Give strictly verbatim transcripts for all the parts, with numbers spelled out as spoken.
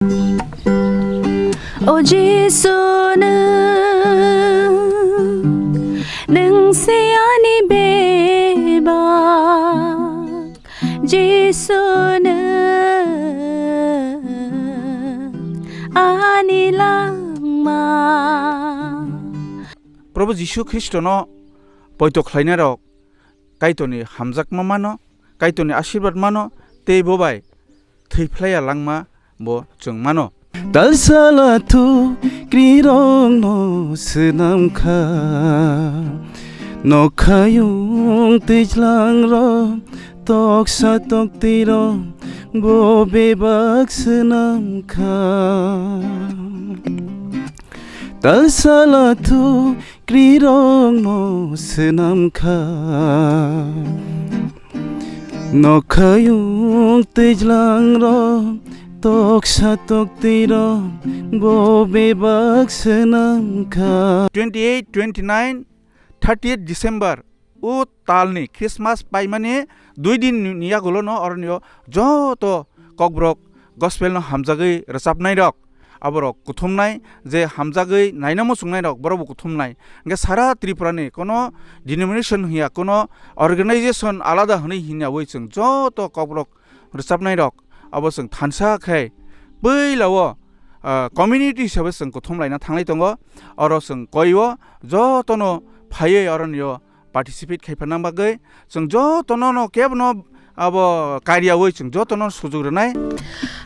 O Jisu, nwng, nwng se ani bebak, Jisu, nwng ani langma. Probu Jisu Khristono poito khlainairok Kaitorni hamjakma mano, Kaitorni asirbat mano, tei bo bai thwi phlaiya langma bo chwng mano. Talsala thu krirokno swnam kha, nokhayung twijlang rok, toksa toktwi rok bo bebak swnam kha. Talsala thu krirokno swnam kha. Nokhayung twijlang rok, toksa toktwi rok bo bebak swnam kha. Twenty eight, twenty nine, thirtieth December, o talni Christmas paimani dui din ni, ni yagulo no oroni o joto Kokborok gospel no hamjagwi rwchapnai rok, aborok kuthumnai, je hamjagwi naina muchungnai rok, borok bo kuthumnai. Hwnkhe sara Tripura ni kono denomination hiya, kono organization alada hwnwi hinya wi chwng joto Kokborok rwchapnai rok, abo chwng thansa khe puila o, ah, community hisabe chwng kuthum laina thanglai tongo. Oro chwng koi o jotono phaiwi oroni o participate khai phanang bagwi chwng jotono no kebono abo kariyawi chwng jotono sujuk rwnai.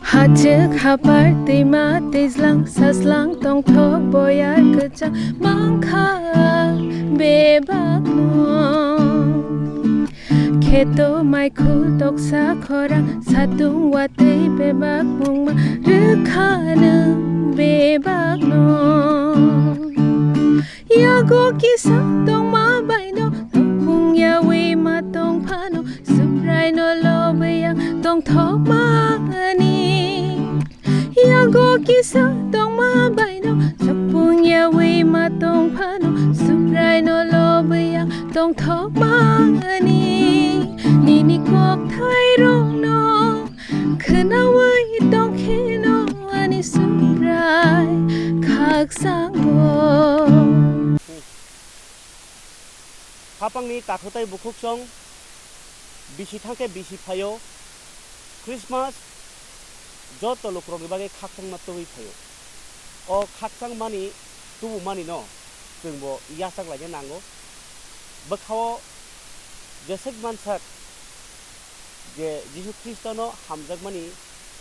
Hachwk hapar twima twijlang saslang tongthok boyar kwchang mangkha bebakno. Kheto maikhul toksa khorang satung watwi bebak mungma rwkha nwng bebakno. Yago kisa tongma baino tongphung yawi ma tong phano Subraino lobwi ang tongthokmani. Yago kisa tongma baino tongphung yawi ma tong phano Subraino lobwi ang tongthokmani. Nini kokthai rokno khwnawi tongkheno ani Subrai khakchangbo. Hapangni takhutai bukhuk chong bisi thangkhe bisi phaio. Christmas joto lukurokni bagwi khakchangma tubui phaio. O khakchangmani tubumanino chwngbo yachak laina nango. Bwkhao jeswk mansak je Jisu Khristono hamjakmani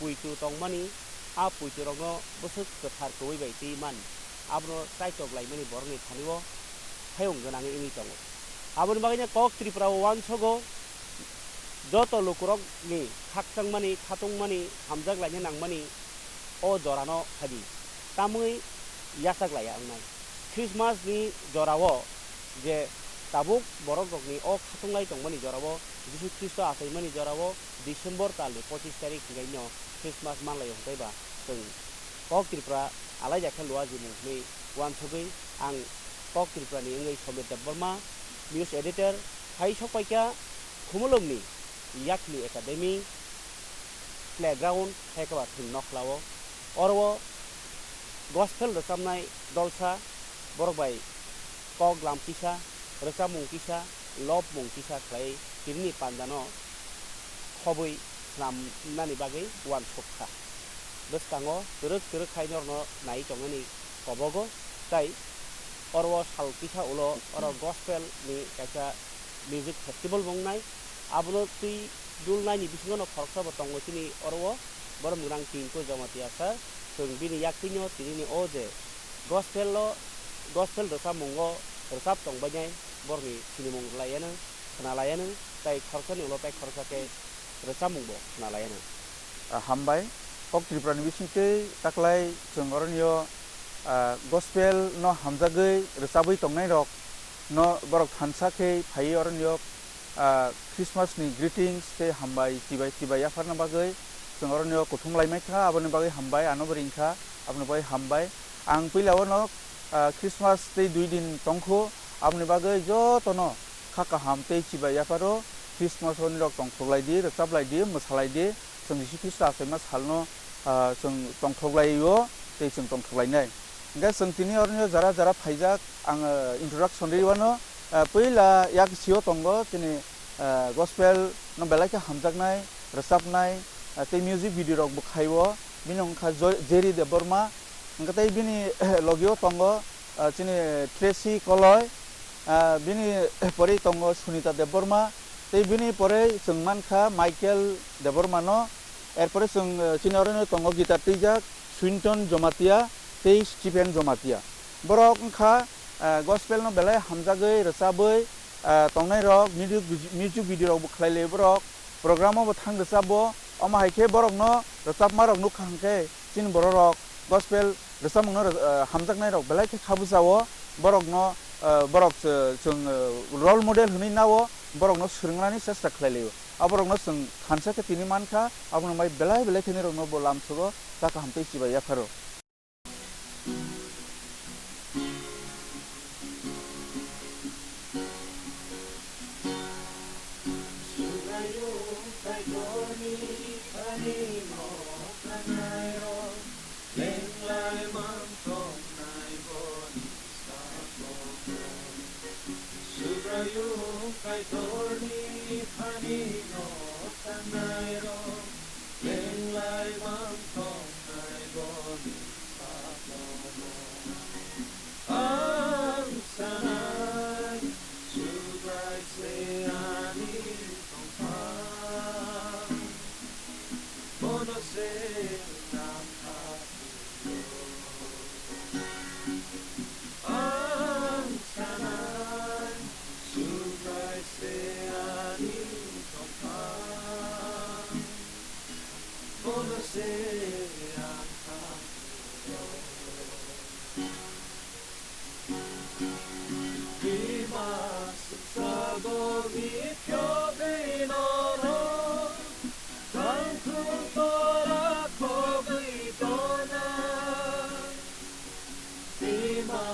puitu tongmani, a puiturokno bwswk kwthar kwbui bai twi man, abono chaitok laimani borokni thani-o hayung gwnangwi wngwi tongo. Aboni bagwino kok Tripura o uansogo joto lukurokni khakchangmani, khatungmani, hamjak laina nangmani o jorano phaidi, tamwi yachak laiya wngnai. Christmas ni jorao je tabuk borok rokni o khatung lai tongmani jorao, Jisu Khristo achaimani jorao December talni pochis tarik hingaino Christmas manlaio hwnkhe ba chwng Kok Tripura alaida khe luajimung hwnwi uansugwi ang Kok Tripura ni wngwi Somir Debbarma, news editor, hai sokpaikha Khumulwngni Yakhli Academy playground hai khe ba thwng nokhlao. Oro o gospel rwchapnai dolsa borok bai kok lam kisa, rwchapmung kisa, lobmung kisa khlai tinini pandano khobwi swnamnani bagwi uansuk kha. Bwskango twrwk twrwk khai norokno naiwi tongnani kobogo, tai oro o sal kisa ulo oro gospel ni kaisa music festival bo wngnai. Abono twi dulnaini bisingo no khoroksa bo tongo chini oro o, borok mwrang Tinku Jamatia sir. Chwng bini yaktwino tinini o je gospel o, gospel rwchapmungo rwchap tongbainai, borokni sinimung rwlaianw, khwnalaianw, tai khoroksani ulo tai khoroksa khe rwchapmungbo khwnalaianw. Ah, hambai. Kok Tripura ni bisingtwi taklai chwng oronio, ah, gospel no hamjagwi rwchabwi tongnai rok no borok thansa khe phaiwi oronio, ah, Christmas ni greetings tei hambai chibai chibai yapharna bagwi chwng oronio kuthum lai maikha, aboni bagwi hambai, ano bo ringkha, aboni bagwi hambai. Ang puila o no, ah, Christmas tei dui din tongkhu, aboni bagwi jotono kha kaham tei chibai yapharo Christmas o nirok tongthok lai di, rwchap lai di, mwsa lai di, chwng Jisu Khristo achaima salno ah, chwng tongthok lai-o, tei chwng tongthok lainai. Hwnkhe chwng tini oroni jara jara phaijak, ang, ah, introduction riwano, ah, puila yak sio tongo chini, ah, gospel no belai khe hamjaknai, rwchapnai, ah, tei music video rok bo khai-o, bini wngkha Jo-, Jerry Debbarma, hwnkhe tei bini logio tongo, ah, chini Tracy Koloi, ah, bini pore tongo Sunita Debbarma, tei bini pore chwng mankha Michael Debbarma no, erpore chwng, ah, chini oro no tongo guitar twijak Swinton Jomatia tei Stephen Jomatia. Borok wngkha, ah, gospel no belai hamjagwi rwchabwi, ah, tongnai rok, music, music video rok bo khlai lai borok, program o bo thang rwchap bo, omo hai khe borok no rwchapma rok nukha hwnkhe chini borok rok gospel rwchapmung no, ah, hamjaknai rok belai khe kha bwsa o, borok no, ah, borok, ah, chwng, ah, role model hwnwi na o, borok no swrwng nani chesta khlai lai o. Aborokno chwng thansa khe tini mankha, abono bai belai belai khe nirokno bo lamsogo, ta kaham tei chibai yapharo. Subraiyung Kaitorni thani no thangnai rok, lenglai mantong nai boni sakono. Subraiyung Kaitorni thani no thangnai rok, lenglai mantong nai boni sakono. Ang sanai, Subrai se ani tongphang, bono se ang kha. Ang sanai, Subrai se ani tongphang, bono se ang kha. Bima suksago miphyo binono, bangthung tora khogwi tona. Bima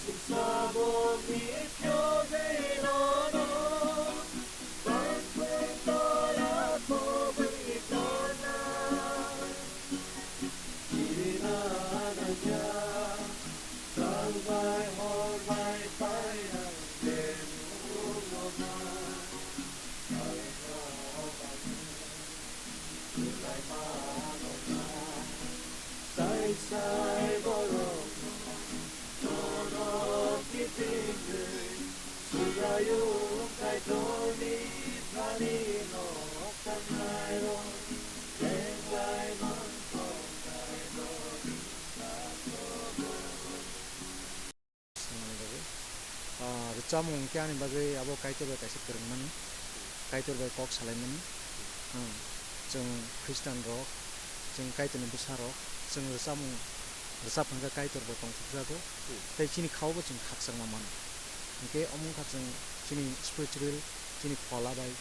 suksago miphyo binono, bangthung tora khogwi tona. Chirina nangya, sal bai hor bai painang bemung no ma. Sai sai borok no norok kitingwi, Subraiyung Kaitorni thani no thangnai rok lenglai mantong nai boni sakono. Swngmani bagwi. Ah, rwchapmung hwnkhe ani bagwi abo Kaitor bai kaisa kwrwngmani, Kaitor bai kok salaimani. Hmm. Ah, chwng Khristian rok, chwng Kaitorni bwsa rok, chwng rwchapmung rwchap hwnkhe Kaitor bo tongthokjago, hmm, tei chini khao bo chwng khakchangma mano. Hwnkhe omo wngkha chwng chini spiritual, chini phola bai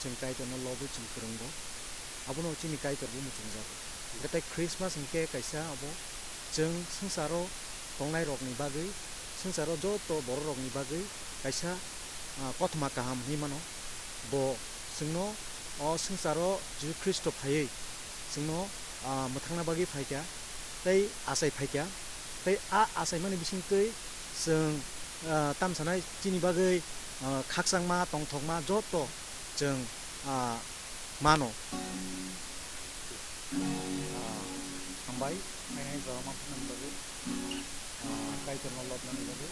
chwng Kaitorno lobwi chwng kwrwngbo. Abono chini Kaitor bo muchungjago. Hwnkhe tei Christmas hwnkhe kaisa abo chwng swngcharo tongnairokni bagwi, swngcharo joto bororokni bagwi kaisa, ah, kothoma kaham hinwi mano. Bo chwngno o swngcharo Jisu Khristo phaiwi chwngno, ah, mwthangna bagwi phaikha, tei achai phaikha, tei a achaimani bisingtwi chwng, ah, tamsanai chini bagwi, ah, khakchangma, tongthokma joto chwng, ah, mano. Ah, hambai, haino jora ma phunani bagwi, ah, Kaitorno lobnani bagwi,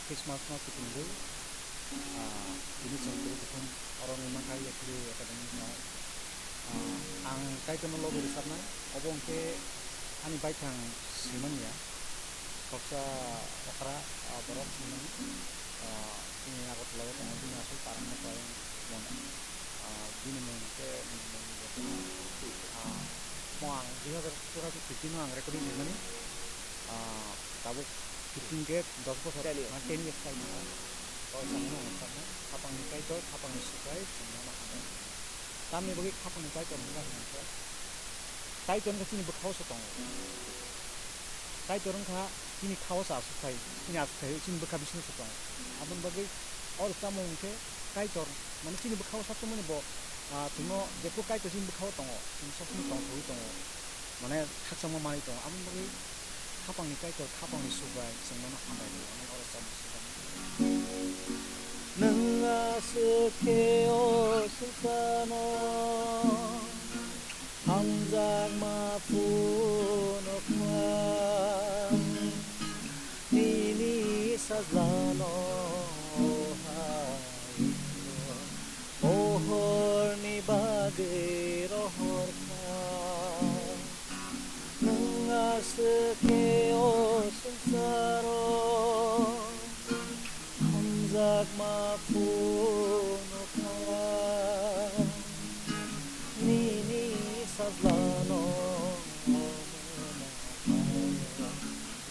Christmas no kitingwi, ah, tini chwng kubui kuthum oro wngwi mankha Yakuli Academy ground. Ah, ang Kaitorno lobwi rwchapnai, obo hwnkhe ani baithang swimani ya. Khoroksa okra, ah, borok swimani, ah, chini Agartala o tongo, bini aswk parang no khlai mona. Ah, bini mung khe Nirmol Debbarma. Ah, mo ang dui hazar, two thousand fifteen o ang recording khaimani. Ah, tabuk fifteen khe dos bosor, ten years. Ah, ten years chai tongkha. O chwngno ang saknai, khapangni Kaitor, khapangni Subrai chwngno ma hambai. Tamni bagwi khapangni Kaitor hwnba hwnkhe, Kaitor wngkha chini bwkhao se tongo. Kaitor wngkha chini khao se achukthai, chini achukthai, chini bwkha bisingo se tongo. Aboni bagwi o rwchapmung hwnkhe Kaitor, mane chini bwkhao sabsomoni bo, ah, chwngno jephuru Kaitor chini bwkhao tongo, chwng sabsomoni tongthogwi tongo. mane khakchangma manwi tongo. Aboni bagwi khapangni Kaitor, khapangni Subrai chwng nono hambai rwo hwnwi oro chamung swijak. Nwng aswk khe o swngcharno hamjakma phunukha, nini sajlano hai pohorni bagwi rohorkha. Nwng aswk khe o swngcharo hamjakma phunukha, nini sajlano mwnaphano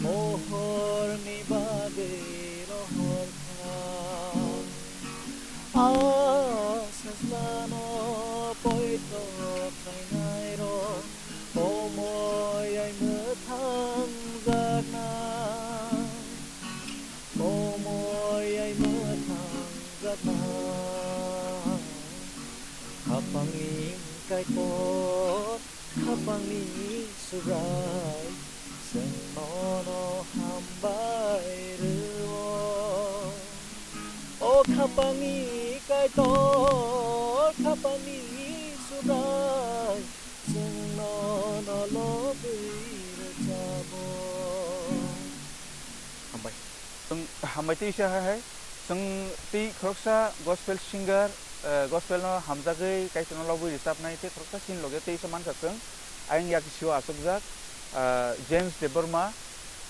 pohorni bagwi rohorkha. A sajlano poito khlainairok komoi ai mwthangjaknai, komoi ai mwthangjaknai. Khapangni Kaitor, khapangni Subrai, chwng nono hambai rwo. O khapangni Kaitor, khapangni Subrai, chwng nono lobwi rwchabo. Hambai. Chwng hambai tei se hai hai. Chwng tei khoroksa gospel singer, eh, gospel no hamjagwi Kaitorno lobwi rwchapnai tei khoroksa chini loge tei se mankha chwng. Ayang yak sio achukjak, ah, James Debbarma,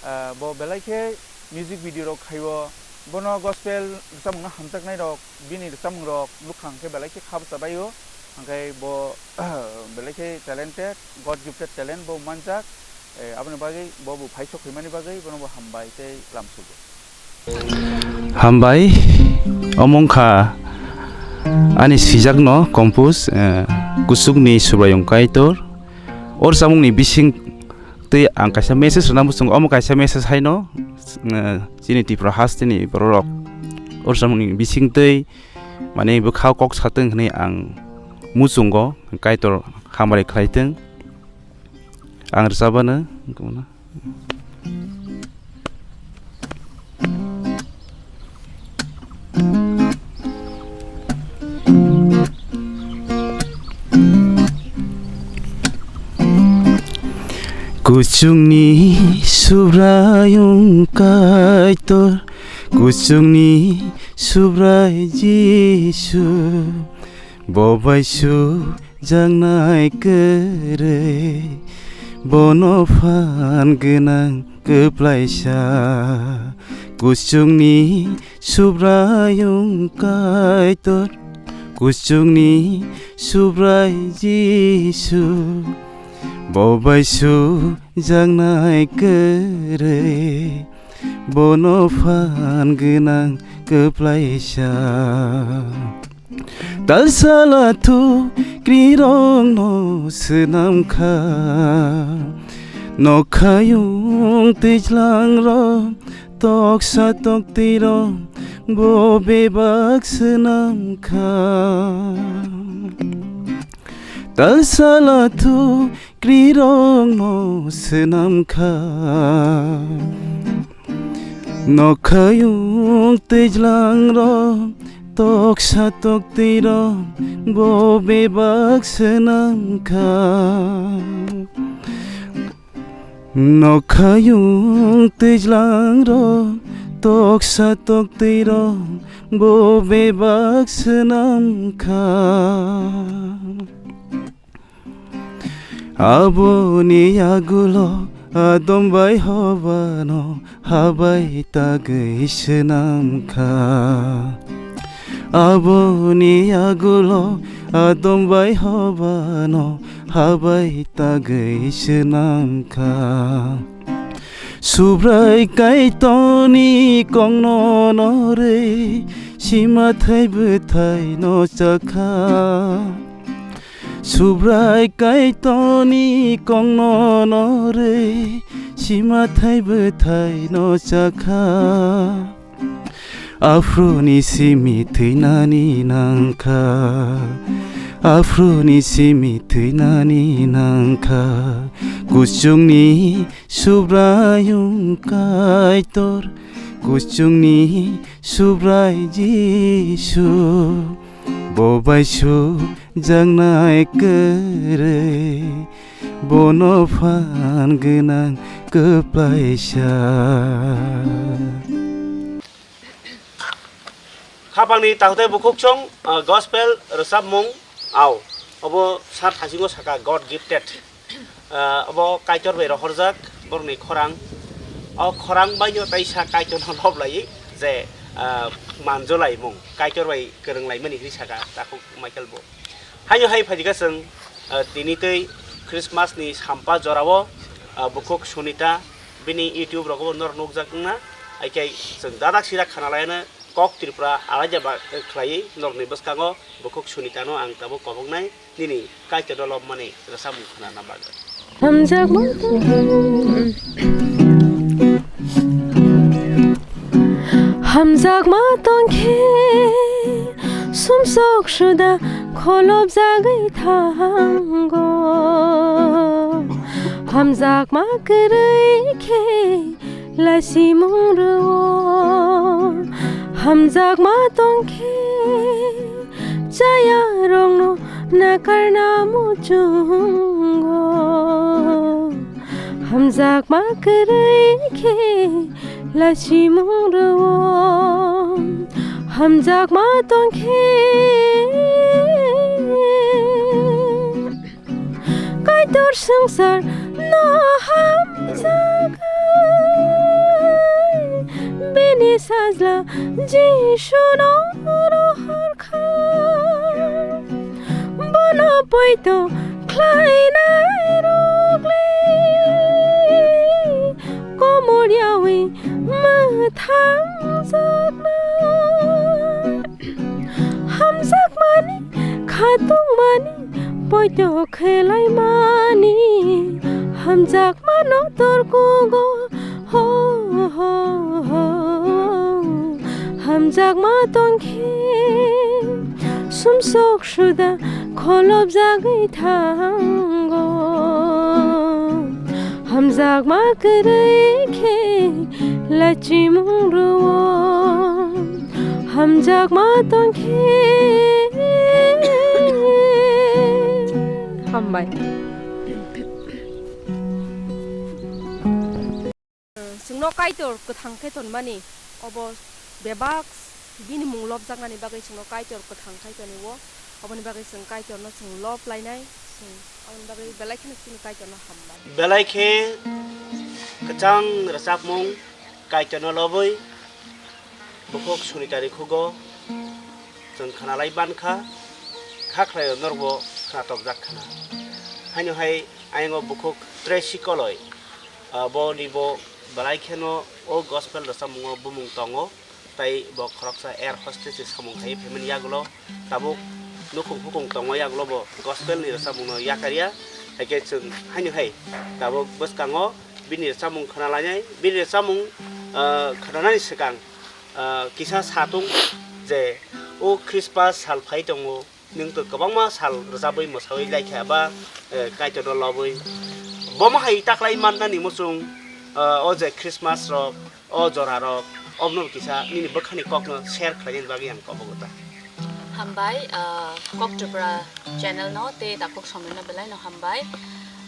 ah, bo belai khe music video rok khaio. Bono gospel rwchapmungno hamjaknai rok, bini rwchapmung rok nukha hwnkhe belai khe kha bwcha baio. Hwnkhe bo belai khe talented, God gifted talent bo manjak. Eh, aboni bagwi bo bo phai sok khaimani bagwi bono bo hambai tei lam sugo. Hambai, omo wngkha ani swijakno compose, eh, Kuchukni Subraiyung Kaitor. O rwchapmungni bising twi ang kaisa message rwna muchungo, omo kaisa message haino, eh, chini Tripura hasteni bororok o rwchapmungni bising twi, mane, bwkhao kok satwng hwnwi ang muchungo, Kaitor hamari khlaitwng. Ang rwchapano. Kuchukni Subraiyung Kaitor, kuchukni Subrai Jisu, bo bai su jaknai kwrwi, bono phan gwnang kwplaisa. Kuchukni Subraiyung Kaitor, kuchukni Subrai Jisu, bo bai su jaknai kwrwi, bono phan gwnang kwplaisa. Talsala thukrirokno swnamkha, nokhayung twijlangrok, toksa toktwirok bo bebak swnamkha. Talsala thukrirokno swnamkha, nokhayung twijlangrok, toksa toktwirok bo bebak swnamkha. Nokhayung twijlangrok, toksa toktwirok bo bebak swnamkha. Aboni yagulo Adam bai Hobano habai tagwi swnamkha. Aboni yagulo Adam bai Hobano habai tagwi swnamkha. Subrai Kaitorni kokno norwi sima thai bwthaino chakha. Subrai Kaitorni kokno norwi sima thai bwthaino chakha. Aphuruni simi thwinani nangkha. Aphuruni simi thwinani nangkha, kuchukni Subraiyung Kaitor, kuchukni Subrai Jisu, bo bai sukjaknai kwrwi, bono phan gwnang kwplaisa. Khapangni takhwtai bukhuk song, ah, gospel rwchapmung, au, obo sat hasingo saka God gifted. Ah, obo Kaitor bai rohorjak borokni khorang. O khorang baino taisa Kaitorno lob laiwi je, ah, manjo laimung, Kaitor bai kwrwng laimani hinwi saka takhuk Michael bo. Haino hai phaikha chwng, ah, tini tei Christmas ni sampa jorao, ah, bukhuk Sunita bini YouTube rogo norok nukjak wngna, hai khe chwng dadak sidak khana laiano kok Tripura alaida ba khlaiwi norokni bwskango bukhuk Sunitano ang tabuk koboknai nini Kaitorno lobmani rwchapmung khwnana bagwi. Hamjakma tong-, hamjakma tongkhe sumsok suda kholopjagwi thango. Hamjakma kwrwi khe lasimung rwo. Hamjakma tongkhe chaya rokno nakarna muchungo. Hamjakma kwrwi khe lasimung rwo. Hamjakma tongkhe Kaitor swngchar no hamjak, bini sajla Jisu no rohor kha. Bono poito khlainai rok le komor yawi mwthang jakna. Hamjakmani khatungmani poito khlaimani hamjakmano torkugo ho ho ho. Hamjakma tongkhe sumsok suda kholopjagwi thango. Hamjakma kwrwi khe lachimung rwo. Hamjakma tongkhe. Hambai. Chwngno Kaitor kwthang khe tonmani, obo bebak bini mung lobjaknani bagwi chwngno Kaitor kwthang khai toni-o, oboni bagwi chwng Kaitorno chwng lob lainai, chwng aboni bagwi belai kheno chini Kaitorno hambai. Belai khe kwchang rwchapmung Kaitorno lobwi bukhuk Sunitani khugo chwng khna lai ban kha, kha khlaio norokbo khna tokjak khna. Haino hai ayang o bukhuk Tracy Koloi, ah, bo ni bo belai kheno o gospel rwchapmungo bumung tongo, tai bo khoroksa air hostess ni samung khai phaimani yagulo tabuk nukhung hukung tongo, yagulo bo gospel ni rwchapmungno yakarya, hai khe chwng haino hai tabuk bwskango bini rwchapmung khna lainai, bini rwchapmung, ah, khnanani swkang, ah, kisa satung je o Christmas sal phai tongo, nwng to kwbangma sal rwchabwi mwsawi laikha ba, eh, Kaitorno lobwi. Bomo hai taklai mannani muchung, ah, o je Christmas rok, o jora rok, obono kisa nini bwkhani kokno share khlainani bagwi ang kobogo ta. Hambai, ah, Kok Tripura channel no tei takhuk somrino belai no hambai.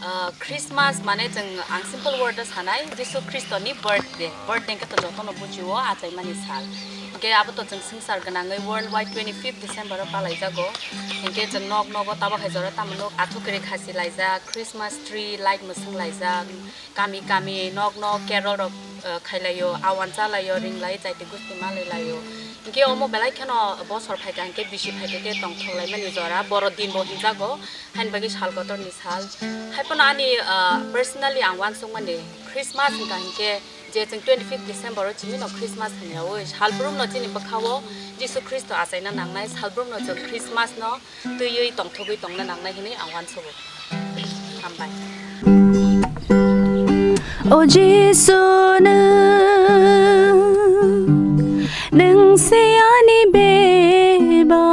Ah, Christmas mane chwng ang simple word o sanai, Jisu Khristo ni birthday. Birthday hwnkhe to jotono bujio, achaimani sal. Hwnkhe abo to chwng swngchar gwnangwi worldwide twenty fifth December o palaijago. Hwnkhe chwng nok nogo tabok hai jora tamo nuk, athukiri khasi laijak, Christmas tree light mwswng laijak, kami kami nok nok carol rok, ah, khailaio, awan chalaio, ringlai chaiti gusti malailaio. Hwnkhe omo belai kheno bosor phaikha hwnkhe bisi phaikha khe tongthok laimani jora, boro din bo hinjago. Haini bagwi sal kotorni sal. Haiphano ani, ah, personally ang uansukmani Christmas wngkha hinkhe je chwng twenty fifth December o chini no Christmas hinwi salbrumno chini bwkhao Jisu Khristo achaina nangnai, salbrumno chwng Christmas no twiwi tongthogwi tongna nangnai hinwi ang uansugo. Hambai. O Jisu, nwng, nwng se ani bebak.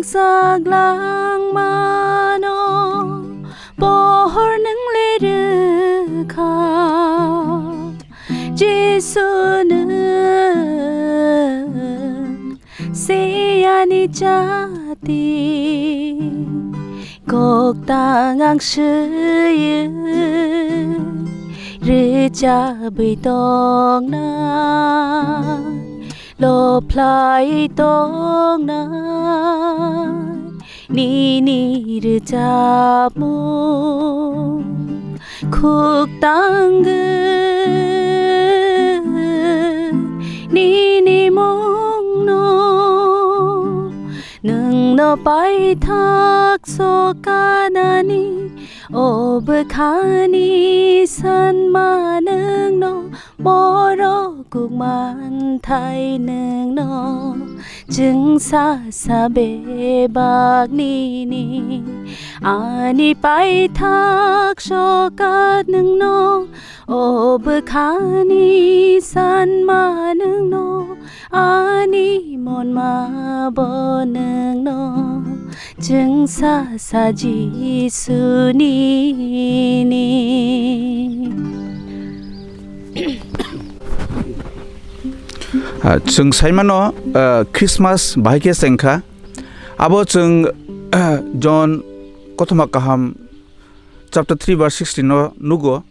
Khakchak langmano pohor nwng le rwkha, Jisu nwng se ani chati. Kok tang ang swiwi rwchabwi tongnai, lophlai tongnai nini rwchapmung khuk tangwi nini mungno. Nwngno paithak sokanani o bwkhani sanma nwngno, borok kuk manthai nwngno, chwngsa sa bebak nini. Ani paithak sokat nwngno, o bwkhani sanma nwngno, ani monma bo nwngno, chwngsa sa Jisu nini. Ah, chwng saimano, ah, Christmas bahai khe chengkha. Abo chwng, ah, John kothoma kaham chapter three verse sixteen no nugo.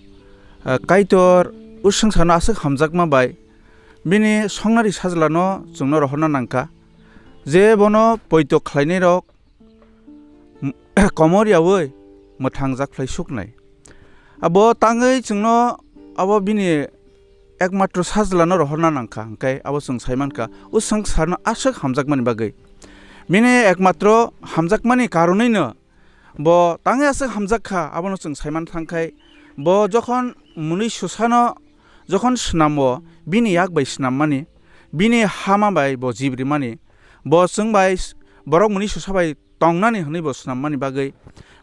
Ah, Kaitor uswngsano aswk hamjakma bai bini songnari sajlano chwngno rohorna nangkha, je bono poito khlainairok m-, komor yaui mwthang jakphlai suknai. Abo tangwi chwngno abo bini ekmatro sajlano rohorna nangkha, hwnkhe abo chwng sai mankha, uswngsarno aswk hamjakmani bagwi. Bini ekmatro hamjakmani karonwino bo tangwi aswk hamjak kha, abono chwng sai man thangkhai, bo jokhon mwnwi susano jokhon snamo, bini yak bai snammani, bini hama bai bo jibrimani, bo chwng bai s-, borok mwnwi susa bai tongnani hwnwi bo snammani bagwi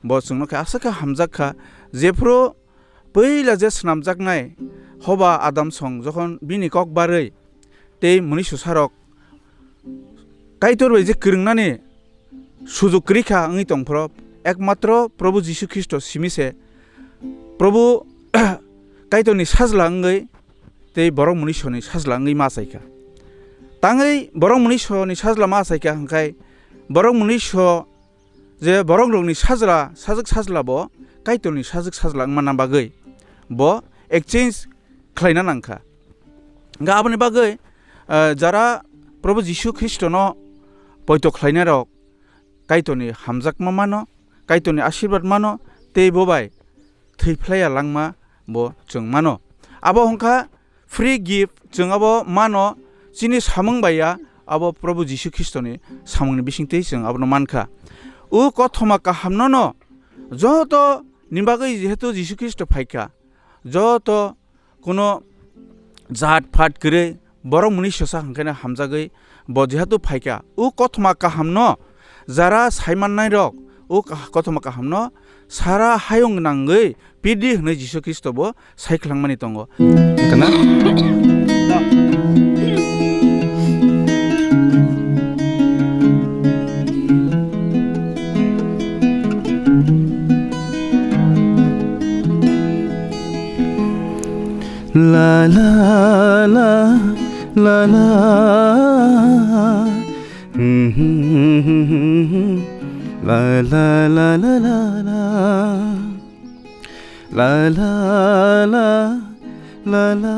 bo chwngno khe aswk khe hamjak kha. Jephru puila je snamjaknai hoba Adam song jokhon bini kok barwi tei mwnwi susarok Kaitor bai je kwrwngnani sujuk kwrwi kha wngwi tong phro, ekmatro Probhu Jisu Khristo simi se Probhu Kaitorni sajla wngwi tei borok mwnwisoni sajla wngwi ma chai kha. Tangwi borok mwnwisoni sajla ma chai kha hwnkhe borok mwnwiso je borok rokni sajla, sajwk sajla bo Kaitorni sajwk sajla wngmana bagwi bo exchange khlaina nangkha. Hwnkhe aboni bagwi, eh, jara Probhu Jisu Khristono poito khlainai rok Kaitorni hamjakma mano, Kaitorni asirwad mano, tei bo bai thwi phlaiya langma bo chwng mano. Abo hwnkha free gift, chwng abo mano chini samung bai ya, abo Probhu Jisu Khristoni samungni bisingtwi chwng abono mankha. O kothoma kahamno no joto ni bagwi jehetu Jisu Khristo phaikha, joto kuno jat phat kwrwi borok mwnwi sosa hwnkhe hamjagwi bo jehetu phaikha, o kothoma kahamno jara sai mannai rok o kah-, kothoma kahamno sara hayung nangwi pidi hwnwi Jisu Khristo bo sai khlangmani tongo. Kana? La, la, la, la, la. La, la, la, la, la, la. La, la, la, la, la.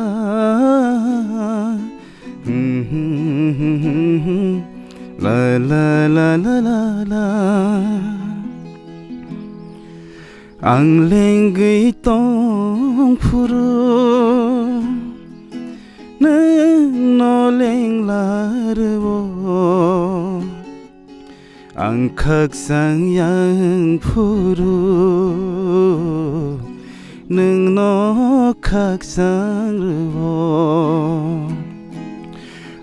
La, la, la, la, la, la. Ang lengwi tong phuru, nwng no lengla rwo. Ang khakchang yang phuru, nwng no khakchang rwo.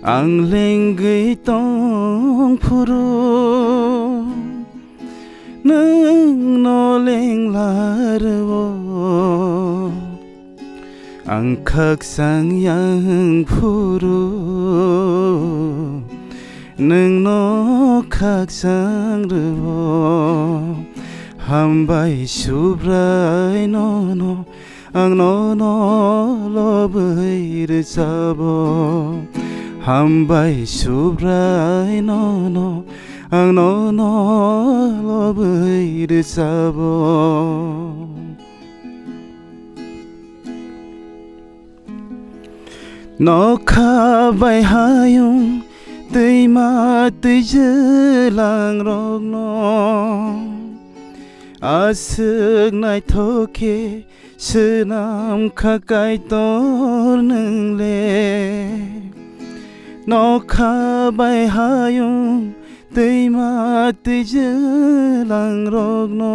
Ang lengwi tong phuru, nwng no lengla rwo. Ang khakchang yang phuru, Nwngno khakchang rwo, hambai Subrai nono, ang nono lobwi rwchabo. Hambai Subrai nono, ang nono lobwi rwchabo. Nokha bai hayung twima twijwlang rokno aswk naithok khe swnam kha Kaitor nwng le. Nokha bai hayung twima twijwlang rokno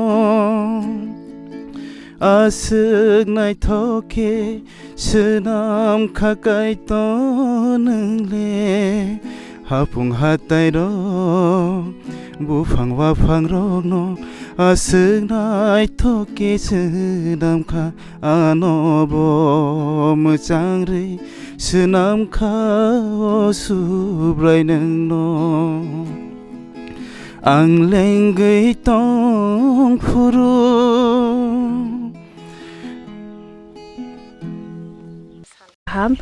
aswk naithok khe swnam kha Kaitor nwng le. Hapung hatai rok buphang waphang rokno aswk naithok khe swnam kha. Ano bo mwchang rwi swnam kha o Subrai nwngno. Ang lengwi tong phuru. Kaham.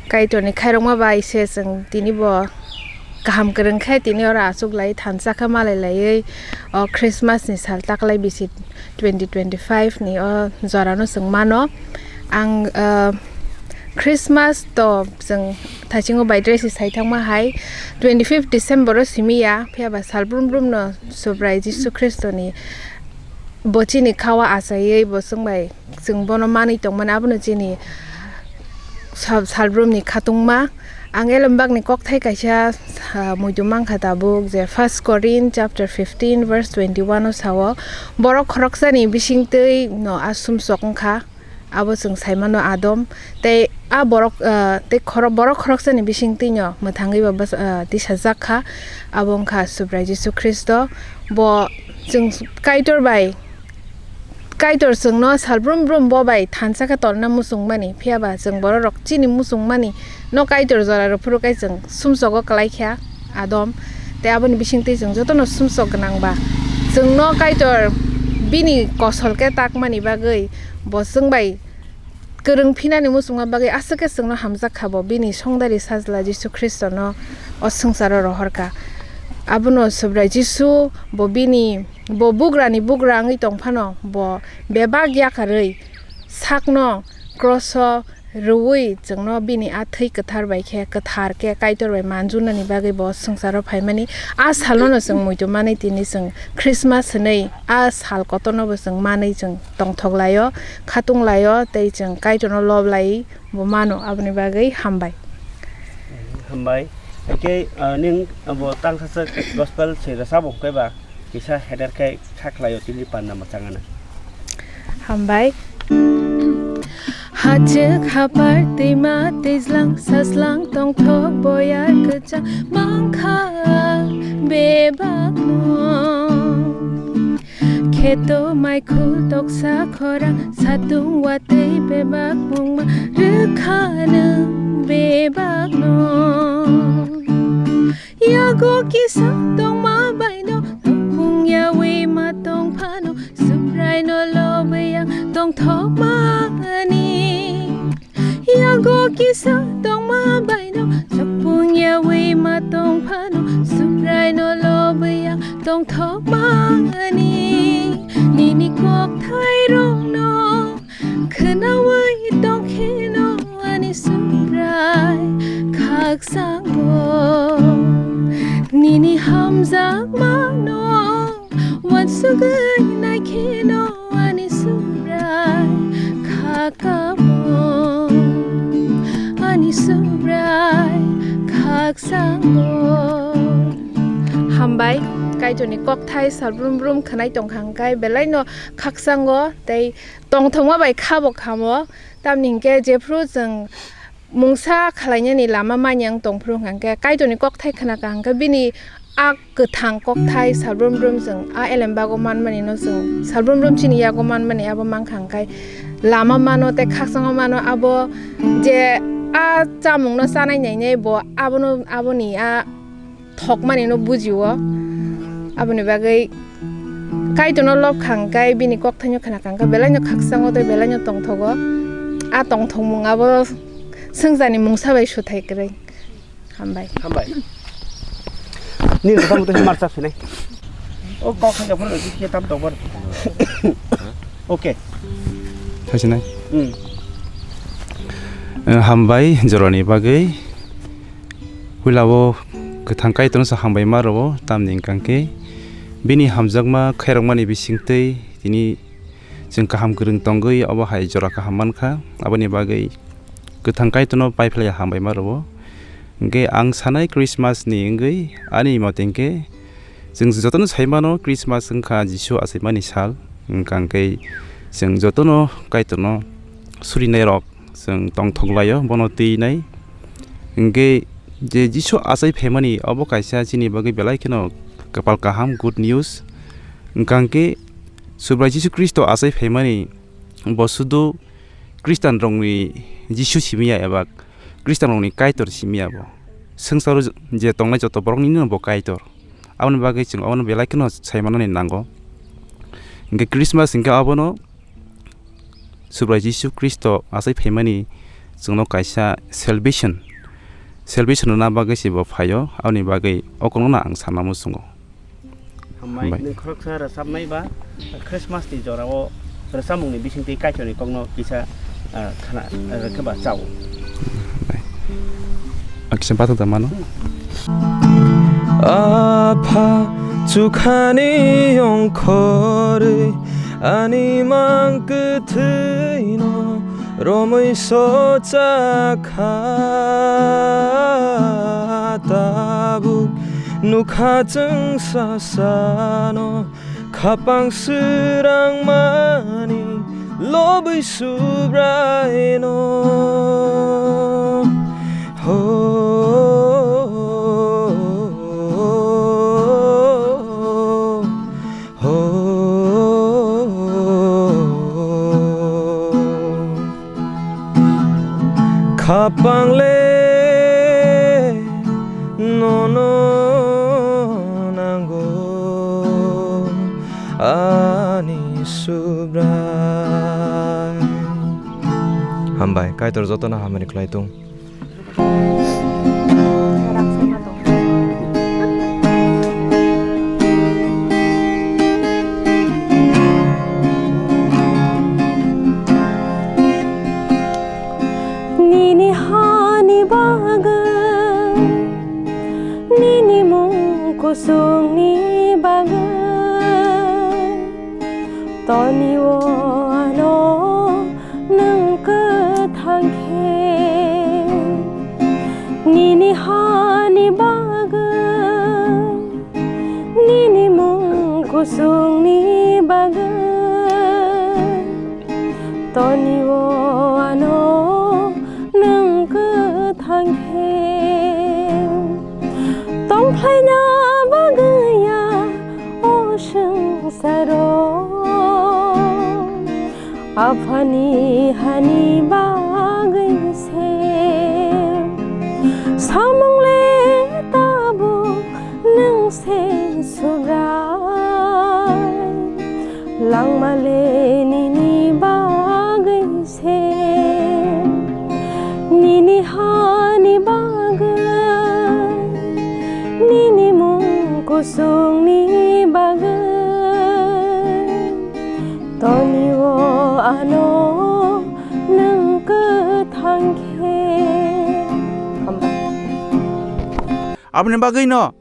Kaitorni khairokma bai se chwng tini bo kaham kwrwng khe tini oro achuk lai thansa khe malai laiwi o Christmas ni sal taklai bisi twenty twenty-five ni o jora no chwng mano. Ang, ah, Christmas to chwng thaisingo bai dress sai thangma hai twenty-fifth December o simi ya, phiya ba sal brum brum no Subrai Jisu Khristo ni bo chini khawa achaiwi bo chwng bai chwng bono manwi tongmani, abono chini sal-, salbrumni khatungma. Ang elembakni kokthai kaisa, ah, muitu mankha tabuk je First Corinth chapter fifteen verse twenty-one o sao, borok khoroksani bisingtwi no asumsok wngkha, abo chwng saimano Adam, tei a borok, ah, tei khorok-, borok khoroksani bisingtwino mwthangwi bo bas-, ah, tisajak kha, abo wngkha Subrai Jisu Khristo. Bo chwng Kaitor bai Kaitor chwngno salbrum brum bo bai thansa khe tolna muchungmani, phiya ba chwng bororok chini muchungmani no Kaitor jora rw phuru khe chwng sumsogo kwlai kha Adam. Tei aboni bisingtwi chwng jotono sumsok gwnang ba chwngno Kaitor bini kosol khe takmani bagwi bo chwng bai kwrwng phinani muchungma bagwi aswk khe chwngno hamjak kha bo bini songdari sajla Jisu Khristono o swngcharo rohor kha. Abono Subrai Jisu bo bini Bo bugrani bugra wngwi tong phano, bo bebak yakarwi sakno kroso rwui chwngno bini a thwi kwthar bai khe, kwthar khe Kaitor bai manjunani bagwi bo swngcharo phaimani. A salno no chwng muitu manwi tini chwng Christmas hwnwi a sal kotorno bo chwng manwi chwng tongthok laio, khatung laio tei chwng Kaitorno lob lai bo mano, aboni bagwi hambai. Hambai. Haikhe, ah, ning abo tangsa sak gospel se rwchabo hwnkhe ba kisa header khe kha khlaio tini panna mwchangana. Hambai. Hachwk hapar twima twijlang saslang tongthok boyar kwchang mankha bebakno. Kheto maikhul toksa khorang satung watwi bebak mungma rwkha nwng bebakno. Yago kisa tongma baino tongphung yawi ma tong phano Subraino lobwi ang tongthokmani. Yago kisa tongma baino chapung yawi ma tong phano Subraino lobwi ang tongthokmani. Nini kokthai rokno khwnawi tongkheno ani Subrai khakchangbo. Nini hamjakmano wansugwi naikheno ani Subrai khakamo, ani Subrai khakchangmo. Hambai, Kaitorni kokthai salbrum brum khwnai tongkha hwnkhe belaino khakchango tei tongthokma bai khabo khamo, tamni hwnkhe jephru chwng mungsa khwlainani lama manya wng tongphuru hwnkha hwnkhe Kaitorni kokthai khwnakha hwnkhe bini a kwthang kokthai salbrum brum chwng a elembago manmani no chwng salbrum brum chini yago manmani abo mankha hwnkhe lama mano tei khakchango mano abo je a chamungno chanai nainai bo abono aboni a thokmani no bujio. Aboni bagwi Kaitorno lob kha hwnkhe, bini kokthaino khna kha hwnkhe, belaino khakchangma tei belaino tongthogo. A tongthokmung abo swngcharni mungsa bai suthai kwrwi. Hambai. Hambai. Nini tamo tei marcha phinai. O kok khaja phone khe tam tokbar. Okay. Thasinai. Hmm. Eh, hambai jorani bagwi. Puila o kwthang Kaitorno se hambai ma rwo, tamni hwnkhe bini hamjakma khairokmani bisingtwi tini chwng kaham kwrwng tongwi obo hai jora kaham mankha. Aboni bagwi kwthang Kaitorno paiphlaiya hambai ma rwo. Hwnkhe ang sanai Christmas ni wngwi ani mote hwnkhe chwng jotono sai mano Christmas wngkha Jisu achaimani sal. Hwnkha hwnkhe chwng jotono Kaitorno surinai rok chwng tongthok laio, bono twi nai. Hwnkhe je Jisu achai phaimani obo kaisa chini bagwi belai kheno kwpal kaham, good news. Hwnkha hwnkhe Subrai Jisu Khristo achai phaimani bo sudu Khristian rokni Jisu simi ya eba Khristian rokni Kaitor simi ya bo. Swngcharo je tongnai joto boroknino bo Kaitor. Aboni bagwi chwng abono belai kheno sai manani nango. Hwnkhe Christmas hwnkhe abono Subrai Jisu Khristo achai phaimani chwngno kaisa salvation, salvation rwna bagwi se bo phaio. Aboni bagwi o kokno ang sana muchungo. Hambai. Hambai. Nwng khoroksa rwchapnai ba Christmas ni jorao rwchapmungni bisingtwi Kaitorni kokno kisa, ah, khna, ah, rwkhe ba chao. Hambai. Ang kisa bathang ta mano. Apha chukhani yongkhorwi ani mang kwthwino romwi socha kha tabuk. Nukha chwng sasano khapang srangmani lobwi Subraino. Ho, ho, khapang le nono nango ani Subrai. Hambai, Kaitor jotono hamari khlai tung. Nini hani bagwi, nini mung kusungni bagwi, toni o ano nwng kwthang khe. Nini hani bagwi, nini mung kusungni bagwi, toni o ano nwng kwthang khe. Tongphlaina bagwi ya o swngcharo, Aphani hani bagwi se, samung le tabuk nwng se Subrai, langma le nini bagwi se, nini hani bagwi, nini mung kusungni bagwi. Toni o ano nwng kwthang khe. Hambai. Aboni bagwino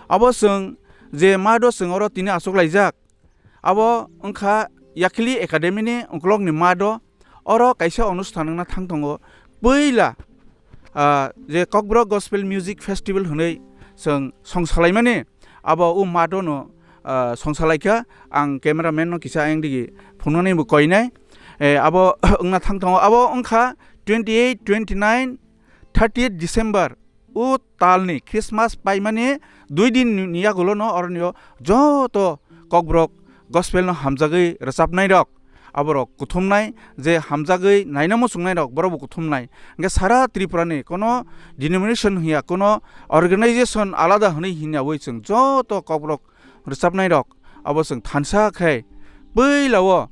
abo chwng je mado chwng oro tini achuk laijak, abo wngkha Yakhli Academy ni ukulokni mado. Oro kaisa onusthan wngna thang tongo. Puila, ah, je Kokborok Gospel Music Festival hwnwi chwng song salaimani, abo o madono, ah, song salaikha. Ang cameraman no kisa ayang digi phunuknani bo koinai. Eh, abo wngna thang tongo. Abo wngkha twenty eight, twenty nine, thirty eight December. O talni Christmas paimani dui din ni yagulo no oroni o joto Kokborok Gospel no hamjagwi rwchapnai rok. aborok kuthumnai, je hamjagwi naina muchungnairok borokbo kuthumnai. Hwnkhe sara Tripurani kono denomination hiya, kono organization alada hwnwi hinyawi chwng joto Kokborok rwchapnairok abo chwng thansa khe puilao,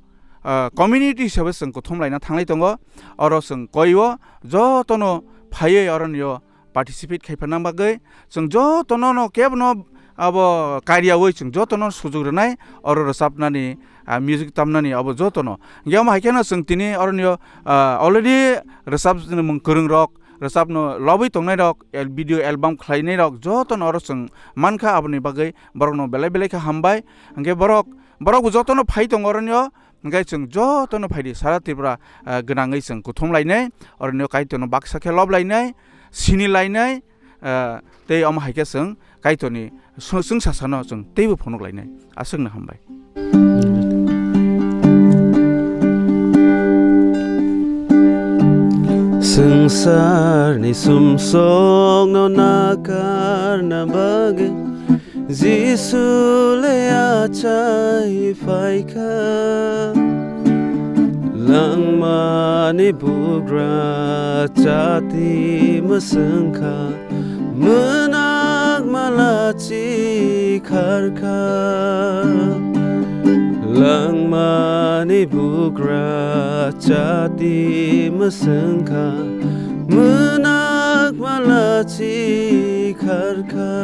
ah, community hisabe chwng kuthum laina thanglai tongo. Oro chwng koio jotono phaiwi oronio participate khai phanang bagwi chwng jotono no kebono abo kariawi chwng jotono sujuk rwnai oro rwchapnani, ah, music tamnani abo jotono. Hwnkhe omo hai kheno chwng tini oronio, ah, already rwchapmung kwrwngrok, rwchapno lobwi tongnairok, el-, video album khlainairok jotono oro chwng mankha, aboni bagwi borokno belai belai khe hambai. Hwnkhe borok, borokbo jotono phai tongo oronio, hwnkhe chwng jotono phaidi sara Tripura, ah, gwnangwi chwng kuthum lainai, oronio Kaitorno baksa khe lob lainai, sini lainai, ah, tei omo hai khe chwng Kaitorni sw-, chwngsasano chwng teibo phunuk lainai. Aswkno hambai. Swngcharni sumsokno nakarna bagwi Jisu le achai phaikha. Langmani bugra chati mwswngkha, mwnakma lachi kharkha. Langmani bugra chati mwswngkha, mwnakma lachi kharkha.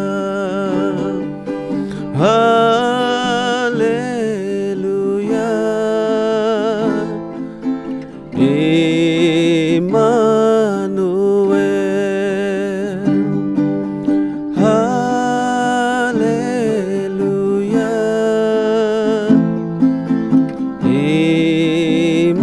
Hallelujah. Emmanuel, Hallelujah, Emmanuel.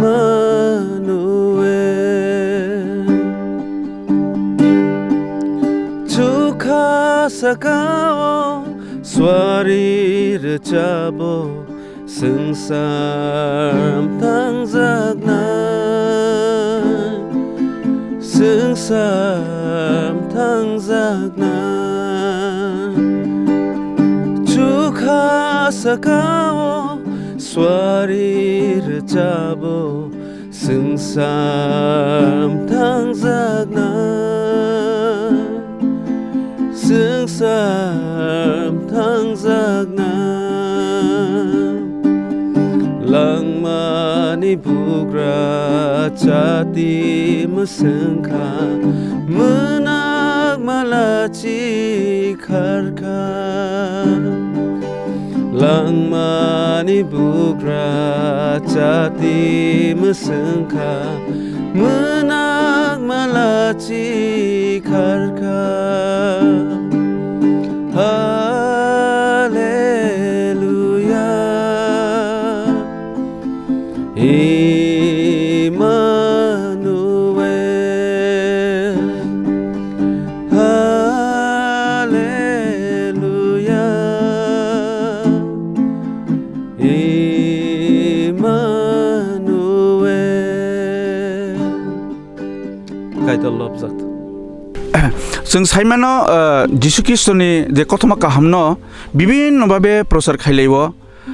Chukha sakao swari rwchabo, swngchar mthangjaknai, swngchar mthangjaknai. Chukha sakao swari rwchabo, swngchar mthangjaknai, swngchar mthangjaknai. Langmani bugra chati mwswngkha, mwnakma lachi kharkha. Langmani bugra chati mwswngkha, mwnakma lachi kharkha. Hallelujah. Emmanuel, Hallelujah, Emmanuel. Kaitor lobjak. Chwng saimano, uh, Jisu Khristoni je kothoma kahamno bibinno babe prochar khailaiwo,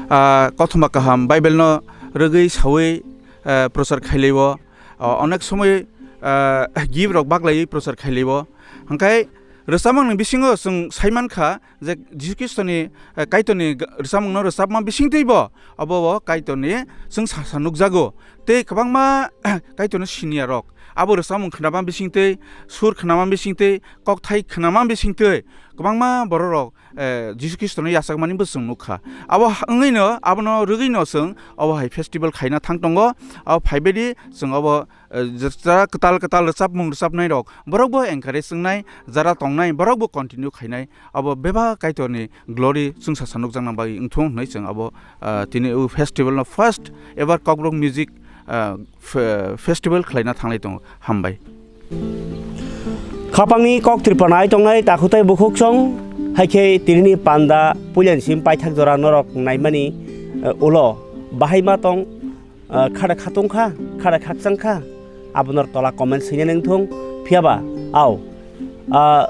ah, kothoma kaham Bible no rwgwi sawi, ah, prochar khailaiwo, ah, onek somoi, ah, gift rok baglaiwi prochar khailaiwo. Hwnkhe rwchapmungni bisingo chwng saimankha je Jisu Khristoni, ah, Kaitorni g-, rwchapmungno rwchapma bisingtwibo obo o Kaitorni chwng sasa nukjago. Tei kwbangma Kaitorni siniya rok abo rwchapmung khnama bisingtwi, sur khnama bisingtwi, kokthai khnama bisingtwi kwbangma bororok eh, Jisu Khristono yachakmani bo chwng nukha. Abo ha-, wngwino, abono rwgwino chwng obo hai festival khaina thang tongo. Abo phaibaidi chwng obo, eh, je-, jara kwtal kwtal rwchapmung rwchapnairok borokbo encourage wngnai, jara tongnai borokbo continue khainai. Abo bebak Kaitorni glory chwng sasa nukjakna bagwi wngthung hwnwi chwng abo, eh, tini o festivalno first ever Kokborok Music, eh, fe-, festival khlaina thanglai tongo. Hambai. Khapangni kok Tripura nai tongnai takhutai bukhuksong, hai khe tinini panda puilani sim paithak jora norok naimani, eh, ulo bahai ma tong, eh, khare khatung kha, khare khakchang kha, abo nor tola comment swinani wngthung. Phiyaba, ao, ah,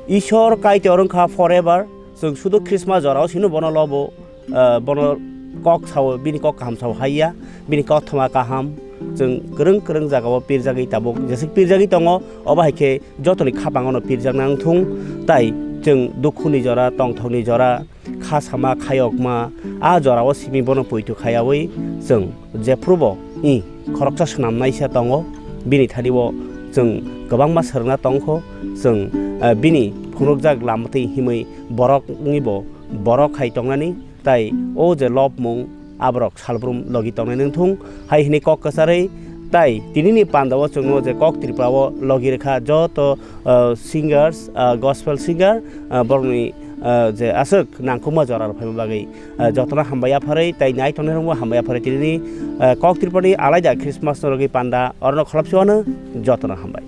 Ishwar Kaitor wngkha forever, chwng sudu Christmas jorao sino bono lobo, ah, bono kok sao, bini kok kaham sao haiya, bini koktwma kaham, chwng kwrwng kwrwng jagao pirjagwi tabuk jeswk pirjagwi tongo, obo hai khe jotoni khapangono pirjakna wng thung, tai chwng dukhuni jora, tongthokni jora, kha sama, khayokma, a jorao simi bono poito khayaui chwng jephrubo i khoroksa swnamnaisa tongo, bini thani-o chwng kwbangma swrwngna tongkho, chwng, eh, bini phunukjak lamatwi himwi borok wngwibo borok hai tongnani, tai o je lobmung aborok salbrum logi tongnai nung thung hai hwnwi kok kwcharwi, tai tinini pandao chwngno je kok Tripura-o logi rwkha joto, eh, singers, eh, gospel singer, eh, borokni, eh, je aswk nangkukma jora rok phaima bagwi, eh, jotono hambai yapharwi tai nai tongnai rokbo hambai yapharwi tinini, eh, kok Tripura-ni alaida Christmas-no rwgwi panda orono kholopsi wano jotono hambai.